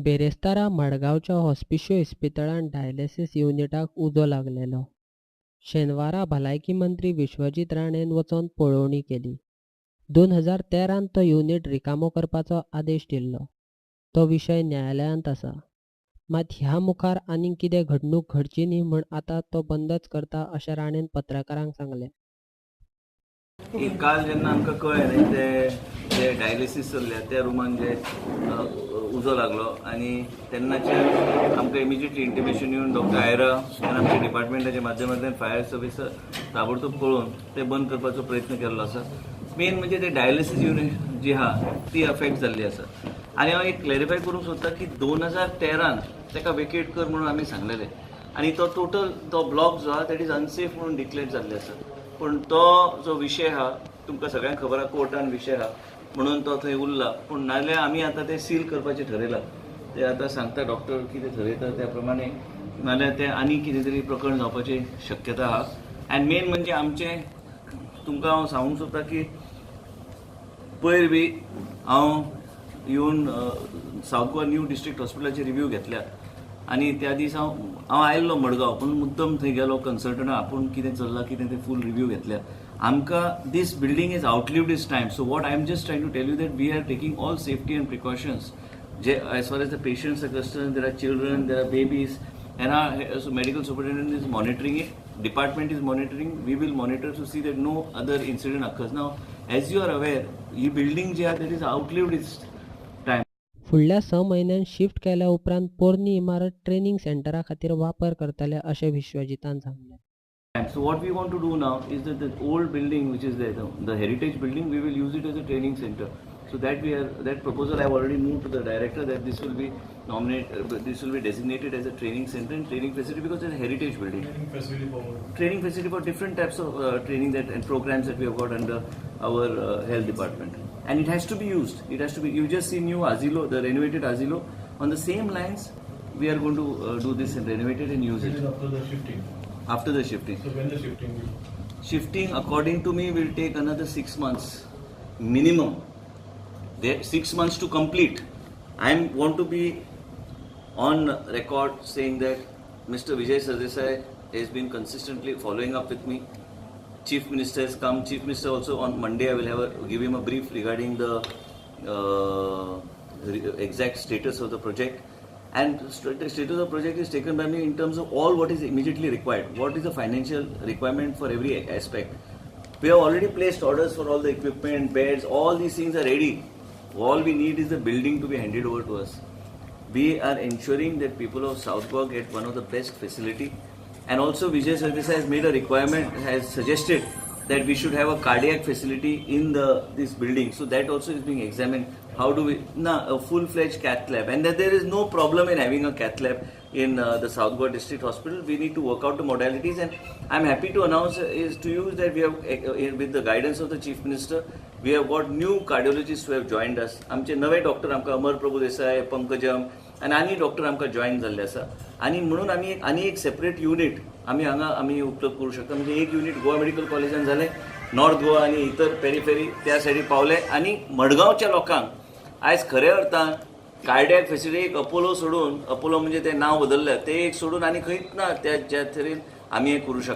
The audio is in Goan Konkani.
बेरेस्तारा मडगांवच्या हॉस्पिश्यो इस्पितळांत डायलिसीस युनिटाक उजो लागलेलो. शेनवारा भलायकी मंत्री विश्वजीत राणेन वचोन पळोवणी केली. 2013त तो युनिट रिकामो करपाचो आदेश दिल्लो. तो विशय न्यायालयांत आसा. मात ह्या मुखार आनीक कितें घडणूक घडची न्ही म्हण आतां तो बंदच करता अशें राणेन पत्रकारांक सांगलें. की काल जेन्ना आमकां कळ्ळें न्ही, ते जे डायलिसीस चल्ल्या त्या रुमान जे उजो लागलो आनी तेन्नाच्यान आमकां इमिजिएटली इंटिमेशन येवन डॉक्टर आयरा आनी आमच्या डिपार्टमेंटाच्या माध्यमांतल्यान फायर सर्वीस ताबडतोब कळोवन ते बंद करपाचो प्रयत्न केल्लो आसा. मेन म्हणजे ते डायलिसीस युनीट जी आहा ती अफेक्ट जाल्ली आसा. आनी हांव एक क्लॅरिफाय करूंक सोदतां की 2013न ताका वेकेट कर म्हणून आमी सांगलेलें आनी तो टोटल तो ब्लॉक जो आहा, that is unsafe म्हणून डिक्लेअर जाल्ले आसा. पूण तो जो विशय आहा, तुमकां सगळ्यांक खबर आहा, कोर्टान विशय आहा म्हणून तो थंय उरला. पूण नाजाल्यार आमी आतां तें सील करपाचें ठरयलां. ते आतां सांगता डॉक्टर कितें ठरयता त्या प्रमाणे, नाजाल्यार तें आनी कितें तरी प्रकरण जावपाची शक्यता आहा. आनी मेन म्हणजे आमचें तुमकां हांव सांगूंक सोदता की पयर बी हांव येवन सावथ गोवा न्यू डिस्ट्रिक्ट हॉस्पिटलाचे रिव्यू घेतल्या आनी त्या दीस हांव हांव आयिल्लो मडगांव, पूण मुद्दम थंय गेलो, कन्सल्टंट आपूण कितें चल्लां कितें तें फूल रिव्यू घेतल्या. आमकां this building is outlived its time, so what I am just trying to tell you that we are taking all safety and precautions J as far as the patients are concerned. There are children, there are babies, and our so medical superintendent is monitoring it, department is monitoring, we will monitor to see that no other incident occurs. Now, as you are aware, he building जी आहा, that is outlived its time. फुडल्या 6 म्हयन्यांत शिफ्ट केल्या उपरांत पोरणी इमारत ट्रेनिंग सेंटरा खातीर वापर करतले अशें विश्वजितान सांगलें. So what we want to do now is that the old building which is there, the heritage building, we will use it as a training center. So that we are that proposal I have already moved to the director that this will be nominated, this will be designated as a training center and training facility because it's a heritage building. Training facility for Training facility for different types of training that and programs that we have got under our health department. And it has to be used. It has to be. You just see new Asilo, the renovated Asilo. On the same lines, we are going to do this and renovate it and use It it is after the shifting. After the shifting. So when the shifting will? Shifting, according to me, will take another 6 months minimum. There 6 months to complete. I want to be on record saying that Mr. Vijay Sardesai has been consistently following up with me. Chief Minister has come. Chief Minister also, on Monday I will give him a brief regarding the exact status of the project. And the status of the project is taken by me in terms of all what is immediately required. What is the financial requirement for every aspect. We have already placed orders for all the equipment, beds, all these things are ready. All we need is the building to be handed over to us. We are ensuring that people of South Goa get one of the best facility. And also Vijay Sardesai has made a requirement, has suggested that we should have a cardiac facility in the this building. So that also is being examined. How do we, na, a full-fledged cath lab, and that there is no problem in having a cath lab in the South Goa District Hospital. We need to work out the modalities, and I'm happy to announce is to you that we have, with the guidance of the Chief Minister, we have got new cardiologists who have joined us. आमचे नवे डॉक्टर आमकां अमर प्रभू देसाय, पंकजम आनी आनी डॉक्टर आमकां जॉयन जाल्ले आसा आनी म्हणून आमी एक आनी एक सेपरेट युनीट आमी हांगा आमी उपलब्ध करूं शकता. म्हणजे एक युनीट गोवा मेडिकल कॉलेजान जालें, नॉर्थ गोवा आनी इतर पेरिफेरी त्या सायडी पावले आनी मडगांवच्या लोकांक आयज खऱ्या अर्थान कार्डियक फेसिलिटी एक अपोलो सोडून, अपोलो म्हणजे ते नाव बदललें, ते एक सोडून आनी खंयच ना त्या ज्या तरेन आमी हें करूं शकता.